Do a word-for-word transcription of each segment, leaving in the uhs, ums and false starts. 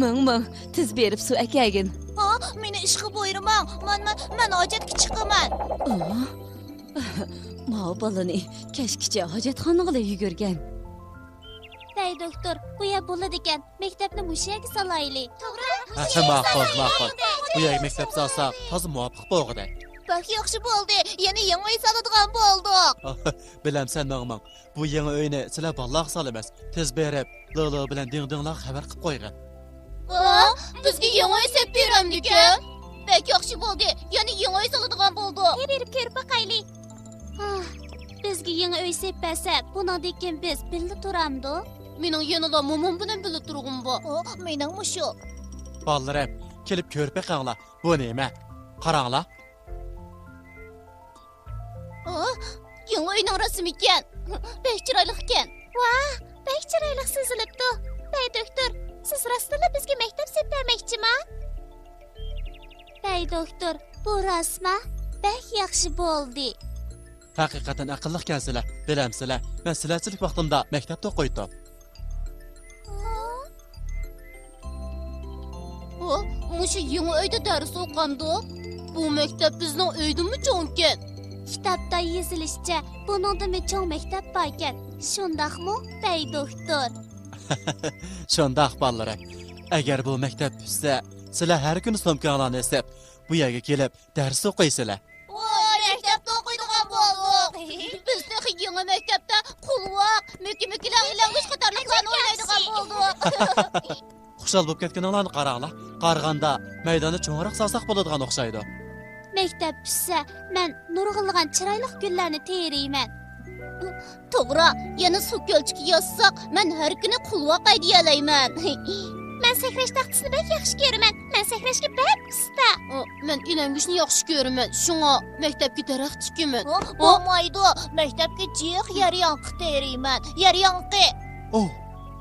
مىڭ مىڭ، تېز بېرىپ سۇ ئەكەلگىن. ھا، مېنى ئىشقا بۇيرۇماڭ. مەن، مەن، مەن ھاجەتكە چىقىمەن. ئا؟ ماۋۇ بالىنى كەچكىچە ھاجەتخانىغىلا يۈگۈرگەن. بەي دوكتور، بۇ يەر بولىدىكەن. مەكتەپنى مۇشۇ يەرگە سالايلى. توغرا. ھە، ماقۇل، ماقۇل. بۇ يەرگە مەكتەپ سالساق تازا مۇۋاپىق بولغۇدەك. بەك ياخشى بولدى. يەنە يېڭى ئۆي سالىدىغان بولدۇق. بىلەمسەن، مىڭ مىڭ، بۇ يېڭى ئۆينى سىلەر بالىلارغا سالىمەس. تېز بېرىپ، لىلى بىلەن دىڭدىڭلارغا خەۋەر قىلىپ قويغىن. ۋا، بىزگە يېڭى ئۆي سېلىپ بېرەمدىكەن؟ بەك ياخشى بولدى. يەنە يېڭى ئۆي سالىدىغان بولدۇق. بېرىپ كۆرۈپ باقايلى. ھا، بىزگە يېڭى ئۆي سېلىپ بەرسە، بۇنىڭدىن كېيىن بىز بىللە تۇرامدۇق؟ مېنىڭ يەنىلا مومام بىلەن بىللە تۇرغۇم بار. ئۇ، مېنىڭمۇ شۇ. بالىلىرىم، كېلىپ كۆرۈپ بېقىڭلار. بۇ نېمە؟ قاراڭلار. ئۇ، يېڭى ئۆينىڭ رەسىمىكەن. بەك چىرايلىقكەن. ۋاھ، بەك چىرايلىق سىزىلىپتۇ. بەي دوكتور، سىز راستتىنلا بىزگە مەكتەپ سېلىپ بەرمەكچىما؟ بەي دوكتور، بۇ راستما؟ بەك ياخشى بولدى. ھەقىقەتەن ئەقىللىقكەنسىلەر، بىلەمسىلەر، مەن سىلەرچىلىك ۋاقتىمدا مەكتەپتە ئوقۇيتتۇم. ھە؟ ھە؟ مۇشۇ يېڭى ئۆيدە دەرس ئوقامدۇ؟ بۇ مەكتەپ بىزنىڭ ئۆيدىنمۇ چوڭكەن. كىتابتا يېزىلىشىچە، بۇنىڭدىنمۇ چوڭ مەكتەپ باركەن. شۇنداقمۇ، بەي دوكتور؟ شۇنداق، بالىلىرىم. ئەگەر بۇ مەكتەپ پۈتسە، سىلەر ھەر كۈنى سومكاڭلارنى ئېسىپ، بۇ يەرگە كېلىپ دەرس ئوقۇيسىلەر. ۋاي، مەكتەپتە ئوقۇيدىغان بولدۇق. بىز تېخى يېڭى مەكتەپتە قولۋاق، مۆكە-مۆكىلەڭ، ئىلەڭگۈچ قاتارلىقلارنى ئوينايدىغان بولدۇق. خۇشال بولۇپ كەتكىنىڭلارنى قاراڭلار. قارىغاندا مەيداننى چوڭراق سالساق بولىدىغان ئوخشايدۇ. مەكتەپ پۈتسە، مەن نۇرغۇنلىغان چىرايلىق گۈللەرنى تېرىيمەن. توغرا، يەنە سۇ كۆلچىكى ياسىساق، مەن ھەر كۈنى قولۋاق ھەيدىيەلەيمەن. مەن سەكرەش تاختىسىنى بەك ياخشى كۆرىمەن. مەن سەكرەشكە بەك ئۇستا. ئۇ، مەن ئىلەڭگۈچنى ياخشى كۆرىمەن. شۇڭا مەكتەپكە دەرەخ تىكىمەن. ئۇ، بولمايدۇ. مەكتەپكە جىق يەر ياڭىقى تېرىيمەن. يەر ياڭىقى. ئۇ،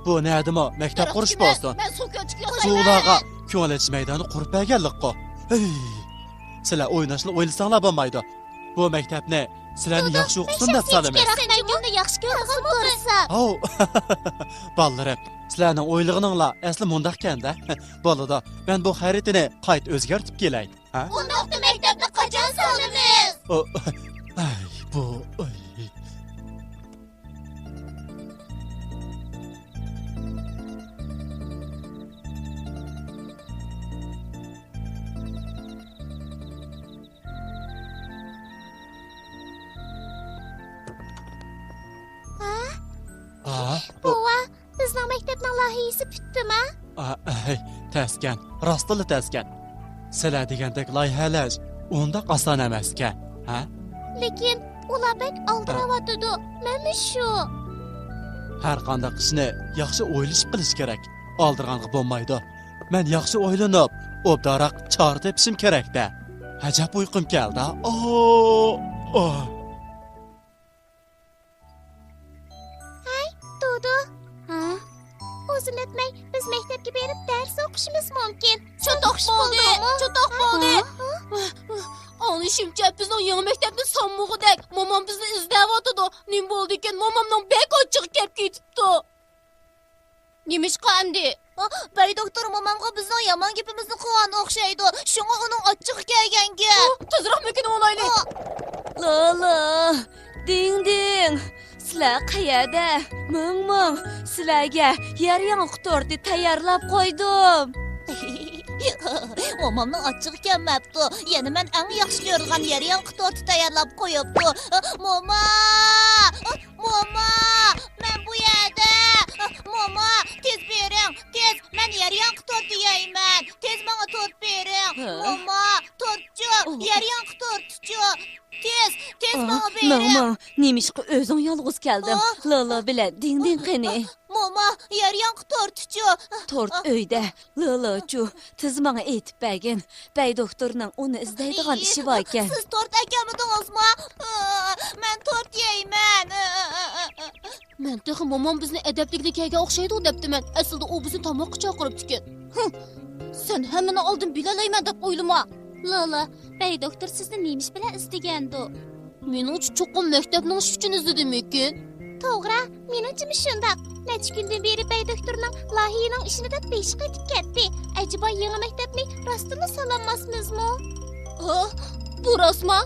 بۇ نەدىمۇ مەكتەپ قۇرۇش بولسۇن. مەن سۇ كۆلچىكى ياسايمەن. سۇلارغا كۆڭۈل ئېچىش مەيدانى قۇرۇپ بەرگەنلىكقۇ. ھەي، سىلەر ئويناشلا ئويلىساڭلار بولمايدۇ. بۇ مەكتەپنى سىلەرنى ياخشى ئوقۇسۇن دەپ سالىمىز. مەن گۈلنى ياخشى كۆرىدىغان بولسام. ھاۋ، بالىلىرىم، سىلەرنىڭ ئويلىغىنىڭلار ئەسلى مۇنداقكەن-دە. بولىدۇ، مەن بۇ خەرىتىنى قايتا ئۆزگەرتىپ كېلەي. ھە؟ ئۇنداقتا مەكتەپنى قاچان سالىمىز؟ ئۇ، ئاي، بۇ، ئاي. ھە؟ ھە؟ بوۋا، بىزنىڭ مەكتەپنىڭ لايىھىسى پۈتتىما؟ ئا، ھەي، تەسكەن، راستلا تەسكەن. سىلەر دېگەندەك لايىھەلەش ئۇنداق ئاسان ئەمەسكەن، ھە؟ لېكىن ئۇلار بەك ئالدىراۋاتىدۇ، مەنمۇ شۇ. ھەر قانداق ئىشنى ياخشى ئويلىشىپ قىلىش كېرەك. ئالدىرىغانغا بولمايدۇ. مەن ياخشى ئويلىنىپ، ئوبدانراق چارە تېپىشىم كېرەك-دە. ئەجەب ئۇيقۇم كەلدى. ئو، ئو. ھەي، دۇدۇ. ھە؟ ئۇزۇن ئۆتمەي بىز مەكتەپكە بېرىپ دەرس ئوقۇشىمىز مۇمكىن. چاتاق بولدى، چاتاق بولدى. ھە؟ ئاڭلىشىمچە، بىزنىڭ يېڭى مەكتەپنى سالمىغۇدەك، مومام بىزنى ئىزدەۋاتىدۇ. نېمە بولدىكىن، مومامنىڭ بەك ئاچچىقى كەپ كېتىپتۇ. نېمىشقا ئەمدى؟ ئا، بەي دوكتور مومامغا بىزنىڭ يامان گېپىمىزنى قىلغان ئوخشايدۇ. شۇڭا ئۇنىڭ ئاچچىقى كەلگەنگە. ئۇ، تېزراق مۆكۈنۈۋالايلى. ئا. لالا، دىڭ دىڭ، سىلەر قەيەردە؟ مىڭ مىڭ، سىلەرگە يەر ياڭىقى تورتى تەييارلاپ قويدۇم. مومامنىڭ ئاچچىقى كەلمەپتۇ. يەنە مەن ئەڭ ياخشى كۆرىدىغان يەر ياڭىقى تورتى تەييارلاپ قويۇپتۇ. موما! موما! مەن بۇ يەردە! موما! تېز بېرىڭ! تېز! مەن يەر ياڭىقى تورتى يەيمەن! تېز ماڭا تورت بېرىڭ! ھە؟ موما! تورتچۇ! ئۇ. يەر ياڭىقى تورتىچۇ! تېز! تېز ماڭا بېرىڭ! ماڭ، ماڭ! نېمىشقا ئۆزۈڭ يالغۇز كەلدىڭ؟ ئا. لالا بىلەن دىڭ دىڭ قېنى؟ موما! يەر ياڭىقى تورتىچۇ! تورت ئۆيدە. لالىچۇ، تېز ماڭا ئېيتىپ بەرگىن. بەي دوكتورنىڭ ئۇنى ئىزدەيدىغان ئىشى باركەن. سىز تورت ئەكەلمىدىڭىزمۇ؟ مەن تورت يەيمەن. مەن تېخى مومام بىزنى ئەدەپلىك كەلگەن ئوخشايدۇ دەپتىمەن. ئەسلىدە ئۇ بىزنى تاماققا چاقىرىپتىكەن. ھىم. سەن ھەممىنى ئالدىن بىلەلەيمەن دەپ ئويلىما. لالا، بەي دوكتور سىزنى نېمە ئىش بىلەن ئىزدىگەندۇ؟ مېنىڭچە چوقۇم مەكتەپنىڭ ئىشى ئۈچۈن ئىزدىدىمىكىن؟ توغرا، مېنىڭچىمۇ شۇنداق. نەچچە كۈندىن بېرى بەگ دوكتورنىڭ لايىھىنىڭ ئىشىنى دەپ بېشى قېتىپ كەتتى. ئەجەبا يېڭى مەكتەپنى راستتىنلا سالالماسمىزمۇ؟ ھە؟ بۇ راستما؟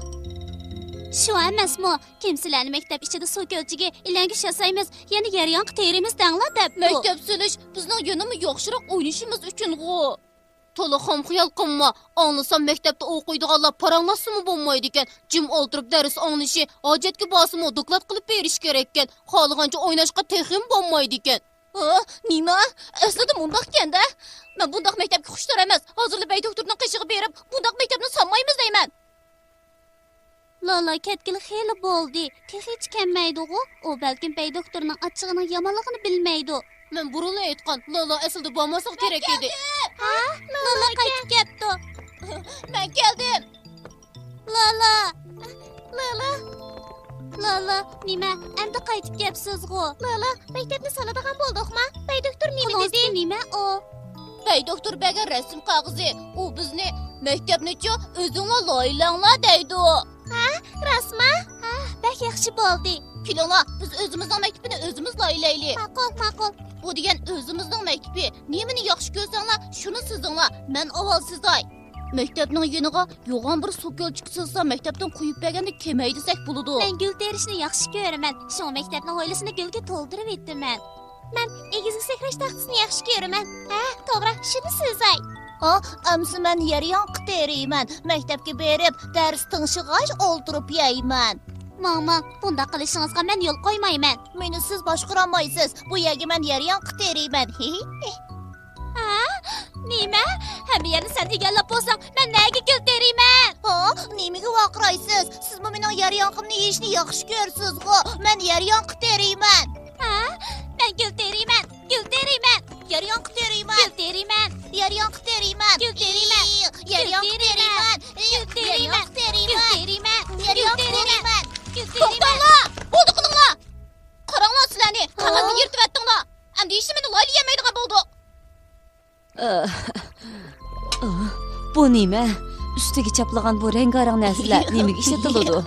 شۇ ئەمەسمۇ؟ كىم سىلەرنى مەكتەپ ئىچىدە سۇ كۆلچىكى، ئىلەڭگۈچ ياسايمىز، يەنە يەر ياڭىقى تېرىيمىز دەڭلار دەپتۇ. مەكتەپ سېلىش بىزنىڭ يەنىمۇ ياخشىراق ئوينىشىمىز ئۈچۈنغۇ. تولا خام خىيال قىلما. ئاڭلىسام مەكتەپتە ئوقۇيدىغانلار پاراڭلاشسىمۇ بولمايدىكەن. جىم ئولتۇرۇپ دەرس ئاڭلىشى، ھاجەتكە بارسىمۇ دوكلات قىلىپ بېرىشى كېرەككەن. خالىغانچە ئويناشقا تېخىمۇ بولمايدىكەن. ھە؟ نېمە؟ ئەسلىدە مۇنداقكەن-دە. مەن بۇنداق مەكتەپكە خۇشتار ئەمەس. ھازىرلا بەگ دوكتورنىڭ قېشىغا بېرىپ، بۇنداق مەكتەپنى سالمايمىز دەيمەن. لالا كەتكىلى خېلى بولدى. تېخىچە كەلمەيدىغۇ؟ ئۇ بەلكىم بەگ دوكتورنىڭ ئاچچىقىنىڭ يامانلىقىنى بىلمەيدۇ. مەن بۇرۇنلا ئېيتقان، لالا ئەسلىدە بارماسلىقى كېرەك ئىدى. ھە؟ لالا قايتىپ كەپتۇ. مەن كەلدىم. لالا. لالا. لالا، نېمە، ئەمدى قايتىپ كەپسىزغۇ؟ لالا، مەكتەپنى سالىدىغان بولدۇقما؟ بەگ دوكتور نېمە دېدى؟ نېمە ئۇ؟ بەگ دوكتور بەرگەن رەسىم قەغىزى. ئۇ بىزنى مەكتەپنىچۇ ئۆزۈڭلار لايىھەلەڭلار دەيدۇ. ھە، راستما؟ ھە، بەك ياخشى بولدى. كېلىڭلار، بىز ئۆزىمىزنىڭ مەكتىپىنى ئۆزىمىز لايىھەلەيلى. ماقۇل، ماقۇل. بۇ دېگەن ئۆزىمىزنىڭ مەكتىپى. نېمىنى ياخشى كۆرسەڭلار، شۇنى سىزىڭلار. مەن ئاۋۋال سىزاي. مەكتەپنىڭ يېنىغا يوغان بىر سۇ كۆلچىكى سىزسا، مەكتەپتىن قۇيۇپ بەرگەندە كېمەي دېسەك بولىدۇ. مەن گۈل تېرىشنى ياخشى كۆرىمەن. شۇڭا مەكتەپنىڭ ھويلىسىنى گۈلگە تولدۇرۇۋېتىمەن. مەن ئېگىزگە سەكرەش تاختىسىنى ياخشى كۆرىمەن. ھە، توغرا، شۇنى سىزاي. ھا، ئەمسە مەن يەر ياڭىقى تېرىيمەن. مەكتەپكە بېرىپ، دەرس تىڭشىغاچ ئولتۇرۇپ يەيمەن. ماڭ، ماڭ، بۇنداق قىلىشىڭىزغا مەن يول قويمايمەن. مېنى سىز باشقۇرالمايسىز. بۇ يەرگە مەن يەر ياڭىقى تېرىيمەن. ھە؟ نېمە؟ ھەممە يەرنى سەن ئىگىلەپ بولساڭ، مەن نەگە گۈل تېرىيمەن؟ ھا؟ نېمىگە ۋارقىرايسىز؟ سىزمۇ مېنىڭ يەر ياڭىقىمنى يېيىشنى ياخشى كۆرىسىزغۇ؟ مەن يەر ياڭىقى تېرىيمەن. ھە؟ مەن گۈل تېرىيمەن، گۈل تېرىيمەن. يەر ياڭىقى تېرىيمەن. گۈل تېرىيمەن. يەر ياڭىقى تېرىيمەن. گۈل تېرىيمەن. يەر ياڭىقى تېرىيمەن. گۈل تېرىيمەن. گۈل تېرىيمەن. يەر ياڭىقى تېرىيمەن. گۈل تېرىيمەن. توختاڭلار! بولدى قىلىڭلار! قاراڭلار سىلەرنى! قەغەزنى يىرتىۋەتتىڭلار! ئەمدى ھېچنېمىنى لايىھەلىيەلمەيدىغان بولدۇق. بۇ نېمە؟ ئۈستىگە چاپلىغان بۇ رەڭگارەڭ نەرسىلەر نېمىگە ئىشلىتىلىدۇ؟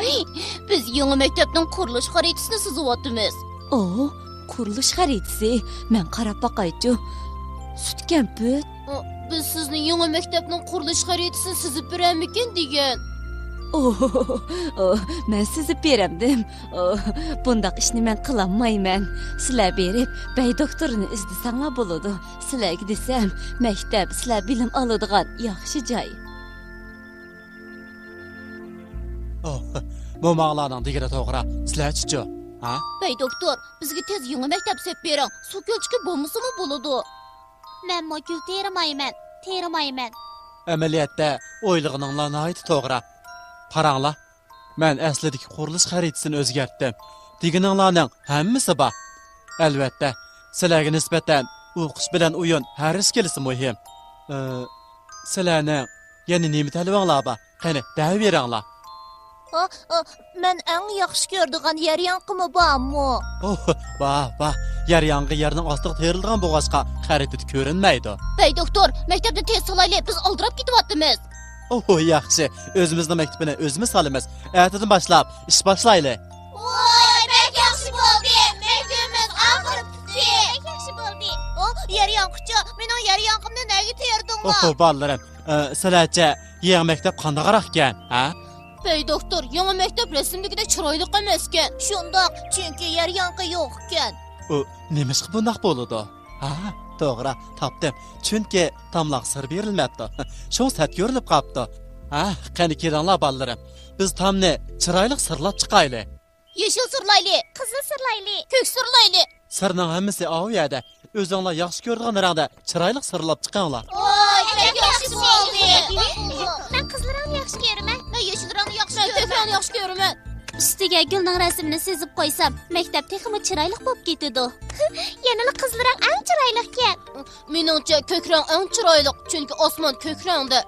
بىز يېڭى مەكتەپنىڭ قۇرۇلۇش خەرىتىسىنى سىزىۋاتىمىز. ئو، قۇرۇلۇش خەرىتىسى؟ مەن قاراپ باقايچۇ. سۈت كەمپۈت. ئۇ، بىز سىزنى يېڭى مەكتەپنىڭ قۇرۇلۇش خەرىتىسىنى سىزىپ بېرەرمىكىن دېگەن. ئو، ئو، مەن سىزىپ بېرەمدىم. ئو، بۇنداق ئىشنى مەن قىلالمايمەن. سىلەر بېرىپ، بەگ دوكتورنى ئىزدىسەڭلار بولىدۇ. سىلەرگە دېسەم، مەكتەپ سىلەر بىلىم ئالىدىغان ياخشى جاي. ئو، موماڭلارنىڭ دېگىنى توغرا. سىلەرچىچۇ؟ ھا؟ بەگ دوكتور، بىزگە تېز يېڭى مەكتەپ سېلىپ بېرىڭ. سۇ كۆلچىكى بولمىسىمۇ بولىدۇ. مەنمۇ گۈل تېرىمايمەن، تېرىمايمەن. ئەمەلىيەتتە ئويلىغىنىڭلار ناھايىتى توغرا. قاراڭلار، مەن ئەسلىدىكى قۇرۇلۇش خەرىتىسىنى ئۆزگەرتتىم. دېگىنىڭلارنىڭ ھەممىسى بار. ئەلۋەتتە، سىلەرگە نىسبەتەن ئوقۇش بىلەن ئويۇن ھەر ئىش كېلىسى مۇھىم. ئى، سىلەرنىڭ يەنە نېمە تەلىپىڭلار بار؟ قېنى، دەۋېرىڭلار. ئا، ئا، مەن ئەڭ ياخشى كۆرىدىغان يەر ياڭىقىمۇ بارمۇ؟ ئوھ، بار، بار. يەر ياڭىقى يەرنىڭ ئاستىغا تېرىلىدىغان بولغاچقا، خەرىتىدە كۆرۈنمەيدۇ. بەگ دوكتور، مەكتەپنى تېز سالايلى، بىز ئالدىراپ كېتىۋاتىمىز. ئوھ، ياخشى. ئۆزىمىزنىڭ مەكتىپىنى ئۆزىمىز سالىمىز. ئەتىدىن باشلاپ ئىش باشلايلى. ۋاي، بەك ياخشى بولدى. مەكتىپىمىز ئاخىرى پۈتتى. بەك ياخشى بولدى. ئو، يەر ياڭىقىچۇ، مېنىڭ يەر ياڭىقىمنى نەگە تېرىدىڭلار؟ ئوھ، بالىلىرىم، ئە، سىلەرچە يېڭى مەكتەپ قانداقراقكەن، ھە؟ بەگ دوكتور، يېڭى مەكتەپ رەسىمدىكىدەك چىرايلىق ئەمەسكەن. شۇنداق، چۈنكى يەر ياڭىقى يوقكەن. ئۇ نېمىشقا بۇنداق بولىدۇ؟ ھا، توغرا، تاپتىم. چۈنكى تاملارغا سىر بېرىلمەپتۇ. شۇڭا سەت كۆرۈنۈپ قاپتۇ. ھا، قېنى كېلىڭلار، بالىلىرىم. بىز تامنى چىرايلىق سىرلاپ چىقايلى. يېشىل سىرلايلى. قىزىل سىرلايلى. كۆك سىرلايلى. سىرنىڭ ھەممىسى ئاۋۇ يەردە. ئۆزۈڭلار ياخشى كۆرىدىغان رەڭدە چىرايلىق سىرلاپ چىقىڭلار. ۋاي، بەك ياخشى بولدى. مەن قىزىل رەڭنى ياخشى كۆرىمەن. مەن يېشىل رەڭنى ياخشى كۆرىمەن. مەن كۆك رەڭنى ياخشى كۆرىمەن. ئۈستىگە گۈلنىڭ رەسىمىنى سىزىپ قويسام، مەكتەپ تېخىمۇ چىرايلىق بولۇپ كېتىدۇ. يەنىلا قىزىل رەڭ ئەڭ چىرايلىقكەن. مېنىڭچە كۆك رەڭ ئەڭ چىرايلىق، چۈنكى ئاسمان كۆك رەڭدە.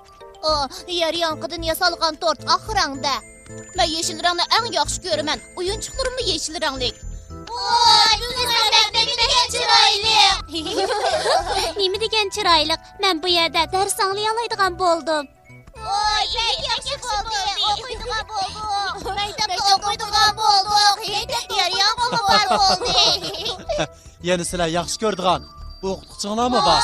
ئا، يەر ياڭىقىدىن ياسالغان تورت ئاق رەڭدە. مەن يېشىل رەڭنى ئەڭ ياخشى كۆرىمەن. ئويۇنچۇقلىرىممۇ يېشىل رەڭلىك. ۋاي، بىزنىڭ مەكتەپتە نېمە دېگەن چىرايلىق! نېمە دېگەن چىرايلىق؟ مەن بۇ يەردە دەرس ئاڭلىيالايدىغان بولدۇم. ۋاي، بەك ياخشى بولدى. ئوقۇيدىغان بولدۇق. مەكتەپتە ئوقۇيدىغان بولدۇق. مەكتەپتە يەر ياغىمۇ بار بولدى. يەنە سىلەر ياخشى كۆرىدىغان ئوقۇتقۇچىڭلارمۇ بار؟